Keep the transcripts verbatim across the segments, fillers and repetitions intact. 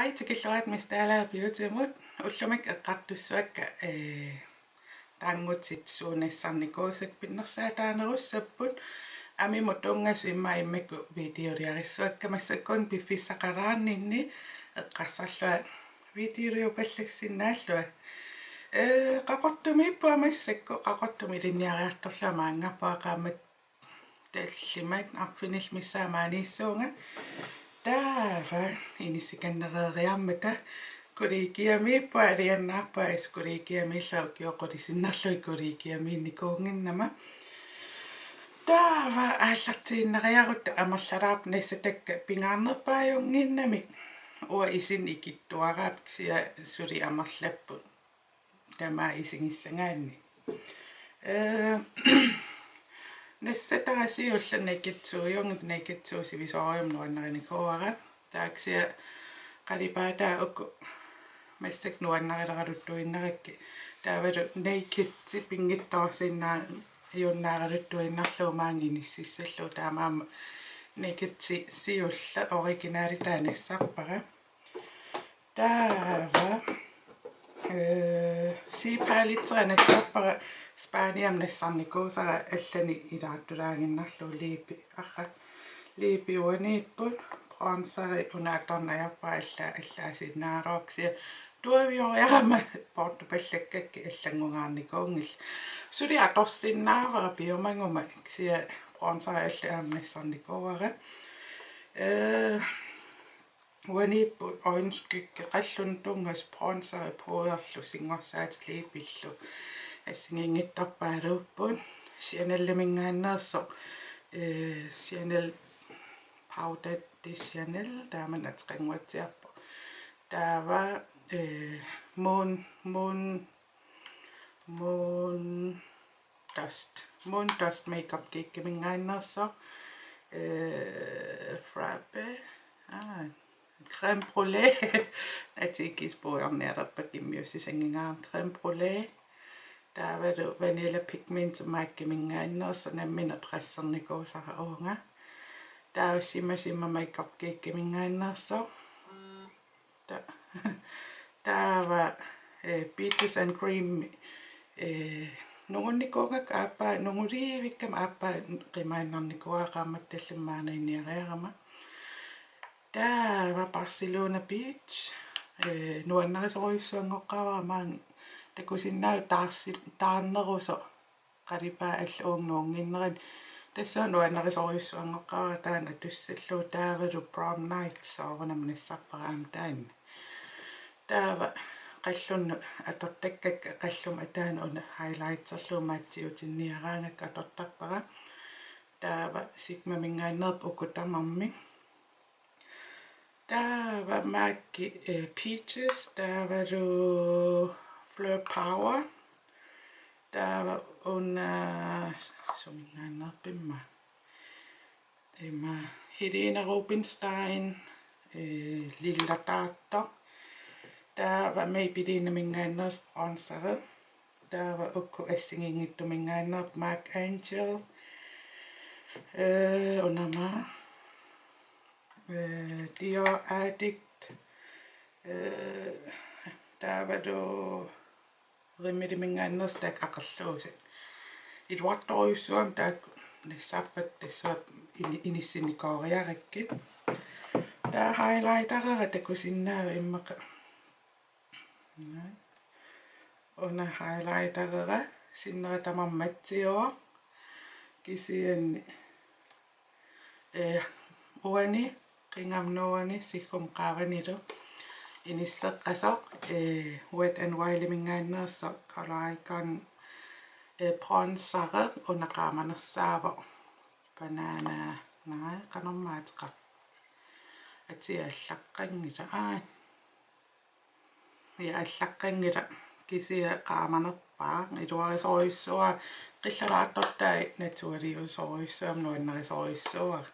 Hej, tikilluarit Miss Dalager Beautymut. Ullumi eqqartussavakka, ee, taanngutit suut nassarnikuusakka, pinnersaataanerussapput. Amimut tunngasut immaqa immikkut videoliarissavakka, massakkut piffissaqalaarninni eqqarsarlunga videoliupallassinnaallunga. Ee, Qaqortumiippunga massakkut, Qaqortumi ilinniariartorlunga maanngarpunga, qaammat tallimat arfinillit missaat maaniissuunga. Taava inissikannereeriarmata kollegiamiippunga, alianaarpunga assut kollegiamiillunga, ukioq qulit sinnerlugit kollegiamiinnikuunnginnama. Taava aallartiinnariarutta amerlalaarpoq, nassatakka pingaarnerpaajunnginnamik. Uanga isinni ikittuaraara, kisianni suli amerlapput tamaat isigissagaanni. Ee, nassatara siulleq Naked two-junnga, Naked two sivisoorujummik nuannarinikuuara. Taava kisianni qalipaataa uku massakkut nuannarileraluttuinnarakkit. Taavalu Naked pinngitsoorsinnaajunnaaraluttuinnarlugu maanga inississallugu, taamaammat Naked si-, siulleq originalitaa nassarpara. Taava, ee, siipaalitsera nassarpara, Spaniami nassarnikuusara, allanik ilaartulaaginnarlugu, liipi, arra, liipi uaniipput, bronzeri una atorneq ajorpara, alla, allaasinnaagaluarpara, kisianni tuavioriarama poortupallakkakkit allanngungaarnikuunngillat. Suli atorsinnaavara piumaguma, kisianni bronzeri alla aamma nassarnikuuara. Ee, uaniipput øjenskygge, qallunnut tunngasut, bronzeri, pudderlu, singorsaatit, liipillu assigiinngitsorpaaluupput. Chaneliminngaanneersoq, ee, Chanel Poudre de Chanel, taamani ateqannguatsiarpoq. Taava, ee, Moon, Moon, Moon Dust. Moon Dust Makeup Geekiminngaanneersoq. Ee, Frappe. Aa, Crème Brûlée. Naatikkut puigornialerpakka immiussisanngingaarama, Crème Brûlée. Taavalu Vanilla Pigment MAC-iminngaanneersoq, nammineq pressernikuusara uunga. Taava Shimma Shimma Makeup Geekiminngaanneersoq. Ta-, taava, ee, Peaches and Cream, ee, nungunnikuugakku aappaa, nungulivikkama aappaa qimaannarnikuuara qaammatit tallimat maaniinniariarama. Taava Barcelona Beach, ee, nuannarisorujussuanngoqqaavara maanga, takusinnaavat taarsi-, taarnerusoq qalipaat allat uunga nuunnginnerini. Tassa nuannarisorujussuanngoqqaavara taanna atussallugu. Taavalu Prom Night soorunami nassarpara aamma taanna. Taava qallunnut atortakkakka, qalluma ataanut una highlighterlugu mattiutinniaraangakku atortarpara. Taava Sigmaminngaanneerput uku tamarmik. Taava MAC-i, eh, Peaches, taavalu Fleur Power. Taava una, suminngaanneerpimma? Ima Helena Rubinstein, eh, lillataartoq. Taava Maybellineminngaanneersoq bronzeri. Taava uku assigiinngitsuminngaanneerput MAC Angel. Eh, unama. Eh, Dior Addict. Eh, taavalu Rimmeliminngaanneersut taakku aqerluusut. Iluartorujussuummata taakku nassarpakka, tassunga ini-, inissinnikooriarakkit. Taava highlighterera takusinnaavat immaqa. Una highlighterera sinnera tamarmi matsiuvoq. Kisianni, eh, uani qingama nuuani siggumma qaavanilu inisseqqasoq, eh, Wet n Wildiminngaanneersoq Color Icon, eh, bronzeri, una qaamanersaavoq. Banana, naa, qanormaa ateqarpa? Atia allaqqanngilaq, aa. Ja, allaqqanngilaq, kisianni qaamanerpaaq, iluarisorujussuuara, qillalaartortai naturaliusorujussuummata nuannarisorujussuuara.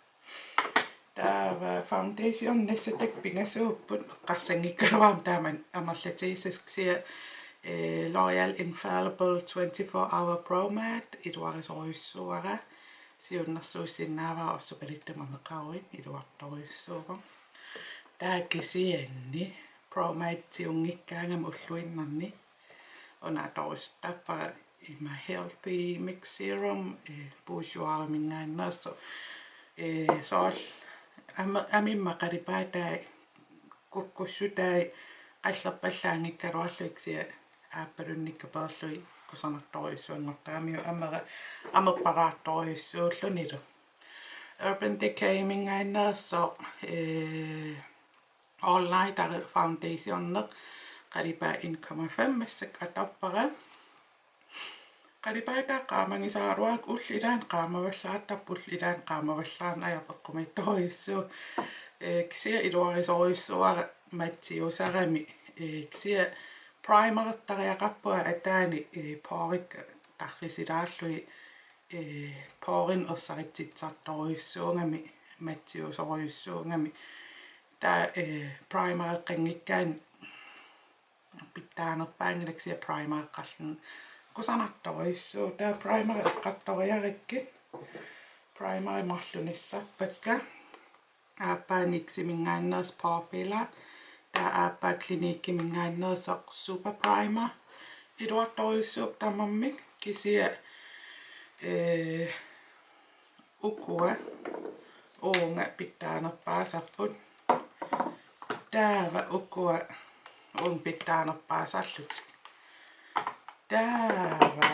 Taava foundation nassatakka pingasuupput, eqqarsanngikkaluarama taama amerlatigissasoq, kisianni, eh, L'Oréal Infallible twenty-four Hour Pro Matte, iluarisorujussuuara, siunnersuussinnaavara orsupalittumik ameqaruit, iluartorujussuuvoq. Taava kisianni Pro Match-iunngikkaangama ulluinnarni una atorusuttarpara ima Healthy Mix Serum, eh, Bourjois-minngaanneersoq. Eh, soorlu ama-, amimma qalipaatai kukkussutai qallerpallaanngikkaluarlugit kisianni aappalunnikka peerlugit kusanartorujussuanngortaramiuk amera amerpalaartorujussuullunilu. Urban Decay-minngaanneersoq, eh, All Nighter Foundation-eq, qalipaat en komma fem, massakkut atorpara. Qalipaataa qaamagisaraluarakku ullut ilaanni qaamavallaartarpoq, ullut ilaanni qaamavallaarneq ajorpoq eqqumiitsorujussuuvoq. Eh, kisianni iluarisorujussuuara mattiusarami. Eh, kisianni primerertariaqarpunga ataani, eh, porekka tarrisilaarlugit, eh, porenik ersaritsitsisartorujussuugami, mattiusorujussuugami. Taava, eh, primereqqanngikkaanni pitsaanerpaanngilaq kisianni primereqqarluni kusanartorujussuuvoq. Taava primeri eqqartoriarakkit primerit marluk nassarpakka. Aappaa NYX-iminngaanneersoq Pore Filler. Taava aappaa Clinique-iminngaanneersoq Super Primer. Iluartorujussuupput tamarmik kisianni, eh, ukua uunga pitsaanerpaasarput. Taava ukua uunga pitsaanerpaasarlutik. Taava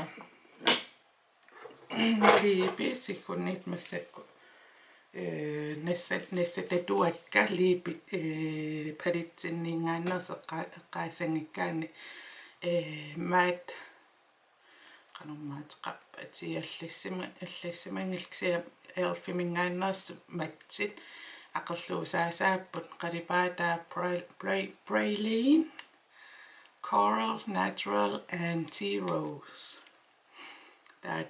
liipit siggunniit massakkut, eh, nassa-, nassatatuakka liipit, eh, palettinninngaanneersoq eqqa-, eqqaassanngikkaanni, eh, matte, qanormaa ateqarpa, atia allassima-, allassimanngilaq kisianni elf-iminngaanneersut mattit aqerluusaasaapput, qalipaataa Pra-, Pra-, Praline, Coral, Natural and Tea Rose. Taava,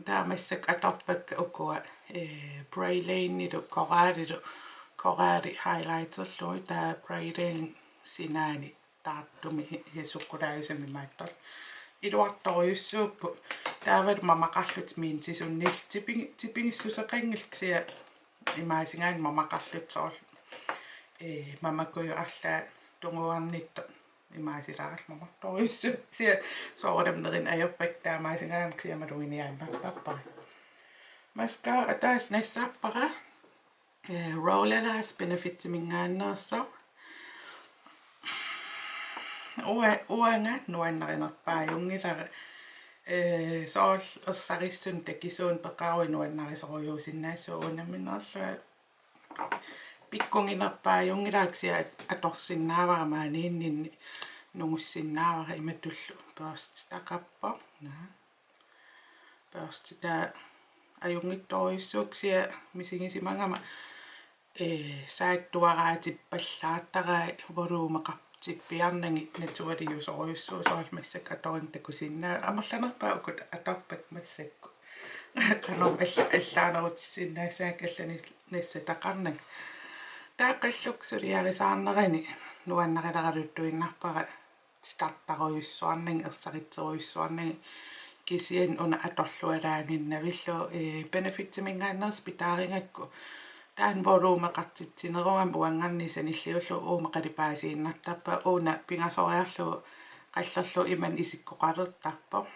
taava massakkut atorpakka ukua, eh, Praline-ilu Coralilu, Corali highlighterlugu, taava Praline sinaani taartumi hi-, hi-, sukkulaajusami imaattoq. Iluartorujussuupput. Taavalu mamaqarlutik mintisunniit tipigi-, tipigissuseqanngillat kisianni imaasigaanni mamaqarlutik soorlu, eh, mamakuju arlaat tunguarnittoq imaasilaarlugu mamartorujussuupput. Kisianni soorunami nerineq ajorpakka taamaasigaangama kisianni maluginiaannartarpara. Mascara ataaseq nassarpara, eh, Roller Lash Benefitiminngaanneersoq. Ua-, uanga nuannarinerpaajunngilaq, eh, soorlu ersarissunik takisuunik peqaruit nuannarisorujussuusinnaassuugut, unamminerlu pikkuginerpaajunngilaq kisianni at-, atorsinnaavara maaniinninni nungussinnaavara, imatullu børstitaqarpoq. Naa. Børstitaa ajunngitsorujussuuvoq kisianni misigisimagama, eh, saattuaraatippallaartarai volumeqartippiarnagit naturaliusorujussuuvoq, soorlu massakkut atorineq takusinnaavat. Amerlanerpaat ukua atorpakka massakkut. Qanormi alla-, allaanerutissinnaassaanga allanik nassataqarnanga. Taava qallukka suliarisaarnerani nuannarileraluttuinnarpara titartarujussuarnagit, ersaritserujussuarnagit, kisianni una atorlualaaginnavillugu, eh, Benefitiminngaanneersoq pitaarigakku taanna volumeqartitsinerugami uanngaanniit sanilliullugu uuma qalipaasiinnartarpaa, una pingasoriarlugu qallerlugu imannak isikkoqalertarpoq.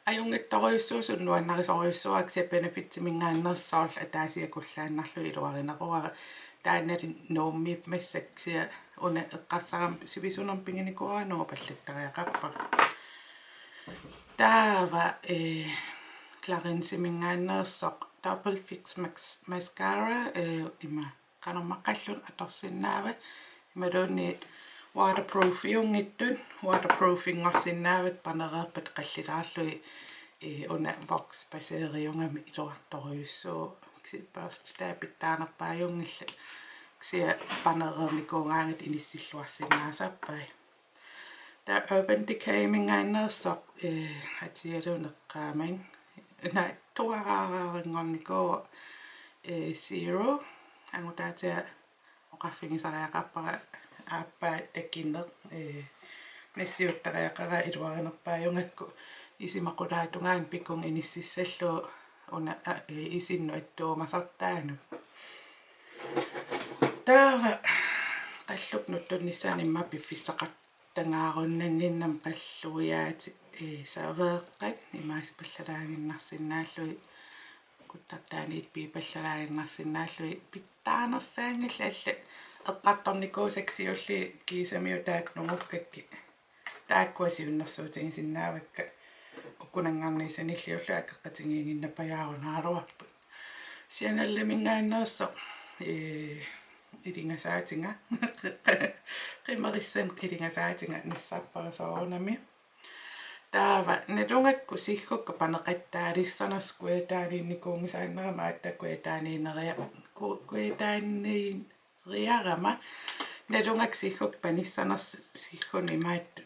Ajunngitsorujussuusoq, nuannarisorujussuuara kisianni Benefitiminngaanneersoq soorlu ataasiakullaannarlugu iluarineruara. Taannali Nuummiippoq massakkut kisianni una eqqarsarama sivisunermik piginikuuara, nuuppallattariaqarpara. Taava, eh, Clarinsiminngaanneersoq Double Fix Max-, Mascara, eh, ima qanormaa qallunut atorsinnaavat, imaluunniit waterproofiunngitsut, waterproofinngorsinnaavat panereerpat qallilaarlugit, eh, una voksbaseriugami, iluartorujussuuvoq. Kisianni børstitaa pitsaanerpaajunngillat, kisianni panereernikuugaangatta inissilluarsinnaasarpai. Taava Urban Decayminngaanneersoq, eh, atialuunniit eqqaamanga, naa, tuaraaraanngornikuuvoq, eh, Zero. Angutaatiga oqarfigisariaqarpara aappaa takineq, eh, nassiuttariaqaraa iluarinerpaajugakku, isima qulaatungaanut pikkunga inississallugu una, a, eh, isinnut attuumasortaanut. Taava Qallukka nutsunnissaanut immaqa piffissaqartangaarunnannginnama qalluiaat, ee, saveeqqat imaasipallalaaginnarsinnaallugit, kuttartaaniit piipallalaaginnarsinnaallugit pitsaanersaanngillat, allat eqqartornikuusakka siulliit kiisamiut taakku nungukkakkit. Taakkua siunnersuutigisinnaavakka, ukunanngarniit sanilliullugu akeqqatigiiginnapajaarunaaraluarput. Chaneliminngaanneersoq, ee, ilingasaatinga. Qimerissami ilingasaatinga nassarpara soorunami. Taava nalugakku siggukka paneqattaalissanersut kujataaniinnikuunngisaannarama aatsaat kujataaniineria-, ku-, kujataaniin- riarama. Nalugakku siggukka panissanersut siggunut imaattut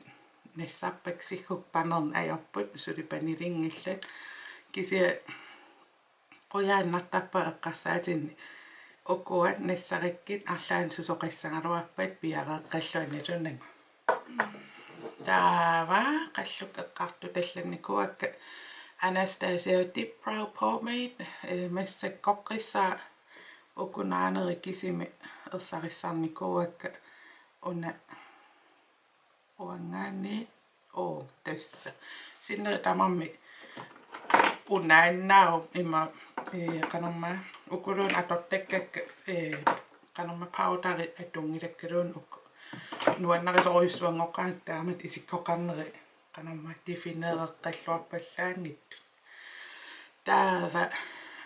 nassarpakka, siggukka panerneq ajorput, suli panilinngillat. Kisianni qujaannartarpoq eqqarsaatinni ukua nassarakkit arlaannik susoqassagaluarpat piareeqqallunga nalunagu. Taava qallukka eqqartutallannikuuakka Anastasia Dipbrow Pomade, ee, massakkoqqissaaq, uku naanerit kisimik ersarissarnikuuakka. Una uanngaanniit, oo, tassa. Sinneri tamarmik unaannaavoq ima, ee, qanormaa, ukuluunniit atortakkakka, ee, qanormaa, powderit atunngilakkaluunniit uku. Nuannarisorujussuanngoqqaangakkit taamatut isikkoqarneri, qanormaa, defineereqqalluarpallaanngitsut. Taava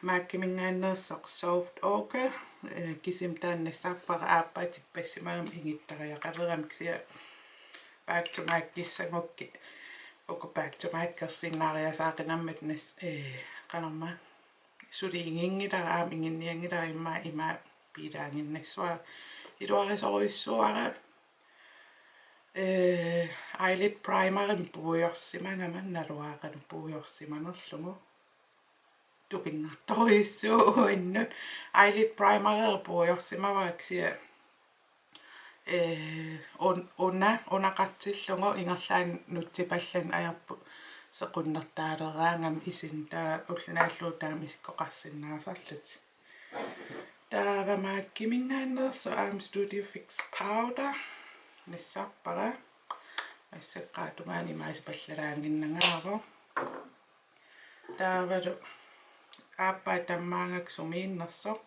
MAC-iminngaanneersoq Soft Ochre, ee, kisimi taanna nassarpara, aappaa tippassimagami ingittariaqalerami, kisianni Back to MAC-issagukkit uku Back to MAC-ersinnaariasaaqinammat nas-, ee, qanormaa, suli inginngilara, aamma inginnianngilara, immaqa ima piilaaginnassavara. Iluarisorujussuuara. Ee, eyelid primerimik puigorsimagama, naluara qanoq puigorsimanerlugu. Tupinnartorujussuuvoq uannut. Eyelid primerera puigorsimavara, kisianni, ee, un-, una, unaqartillugu ingerlaannaq nutsipallanneq ajorpoq sequnnertaaleraangama, isinni taava ulloq naallugu taama isikkoqarsinnaasarlutik. Taava MAC-iminngaanneersoq aamma Studio Fix Powder nassarpara. Massakkut tungaanut imaasipallalaaginnangaavoq. Taavalu aappaa tammaagakku sumiinnersoq.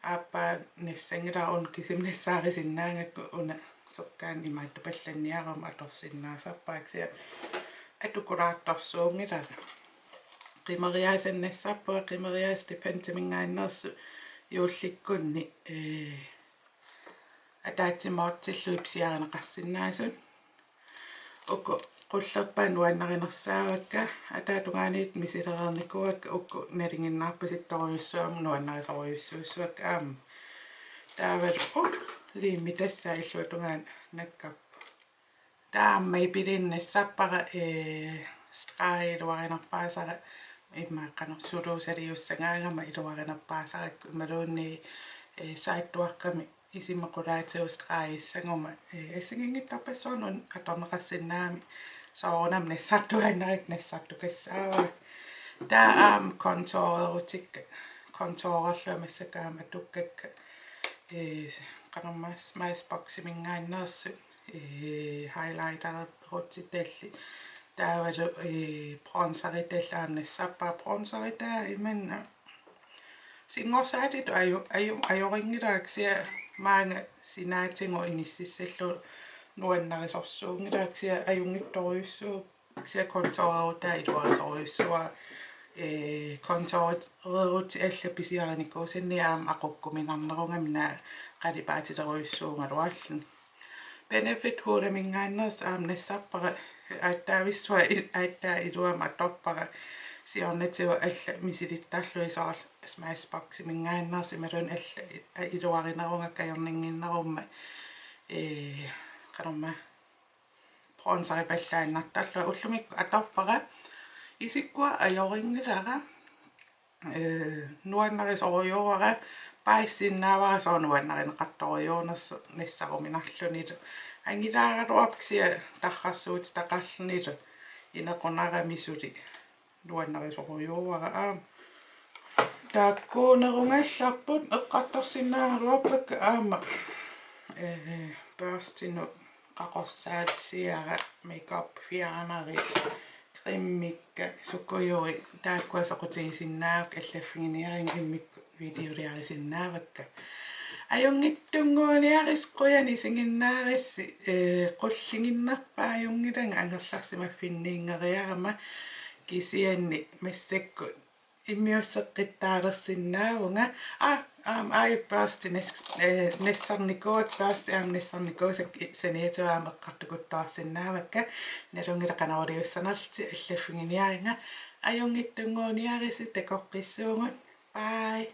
Aappaa nassanngilara, una kisimi nassaarisinnaagakku, una sukkaannik imaattupallanniaruma atorsinnaasarpara, kisianni atukulaartorsuunngilara. Qimeriaasanik nassarpara, qimeriaasat Dependiminngaanneersut juullikkunni, ee, ataatsimoortillugit pisiarineqarsinnaasut. Uku qullerpaat nuannarinersaavakka, ataatungaaniit misilereernikuuakka, uku nalinginnaappasittorujussuummata nuannarisorujussuussuakka aamma. Taavalu, uh, liimi tassa illuatungaanut nakkarpoq. Taava Maybelline nassarpara, ee, streg iluarinerpaasara, immaqa qanoq, suluusaliussagaangama iluarinerpaasarakku, imaluunniit, ee, saattuaqqamik isima qulaatigut stregissaguma, ee, assigiinngitsorpassuarnik atorneqarsinnaammat soorunami nassartuaannarakku nassartukassaavara. Taava aamma contourerutsikka, contourerlunga massakkut aamma atukkakka, ee, qanormaa, Smashboximinngaanneersut, ee, highlightererutitallit, taavalu, ee, bronzeritallit aamma nassarpara. Bronzeritaa imanna singorsaatit aju-, aju-, ajorinngilara, kisianni maanga sinaatigut inississallugu nuannarisorsuunngilara, kisianni ajunngitsorujussuuvoq, kisianni contourerutaa iluarisorujussuuara, ee, contourerutit allat pisiarinikuusanngilaat aamma aqukkuminarnerugami, naak qalipaatilerujussuugaluarluni. Benefit Hoodiminngaanneersoq aamma nassarpara, aatsaavissuaq il-, aatsaat iluamik atorpara, siornatigut allat misilittarlugit, soorlu Smashboximinngaanneersoq imaluunniit allat i-, iluarinerugakku ajornannginnerummat, ee, qanormaa, bronzeripallaannartarlunga, ullumikkut atorpara. Isikkua ajorinngilara, ee, nuannarisorujussuuara, paasisinnaavara sooq nuannarineqartorujussuunersoq nassaruminarlunilu. Angilaaraluarpoq kisianni tarrarsuutitaqarlunilu inequnarami suli nuannarisorujussuuara aamma. Taakkuunerugallarput eqqartorsinnaagaluarpakka aamma. eh, børstinut qaqorsaatiara, makeup fjerneri, cremikka, sukujuit, taakkua soqutigisinnaavakka allaffiginiarinnga immikkut videoliarisinnaavakka. Ajunngitsunnguuniaritsi, qujanaq isiginnaaritsi, eh, qullinnginnerpaajunngilanga angerlarsimaffinniinngeriarama kisianni massakkut immiusseqqittaalersinnaavunga. Aa, aamma aajuku børsti nas-, eh, nassarnikuuakka, børsti aamma nassarnikuusakka saniatigut aamma eqqartukuttuarsinnaavakka. Nalunngilara qanoq iliussanerlutit, allaffiginiarinnga. Ajunngitsunnguuniaritsi, takoqqissuugut. Bye.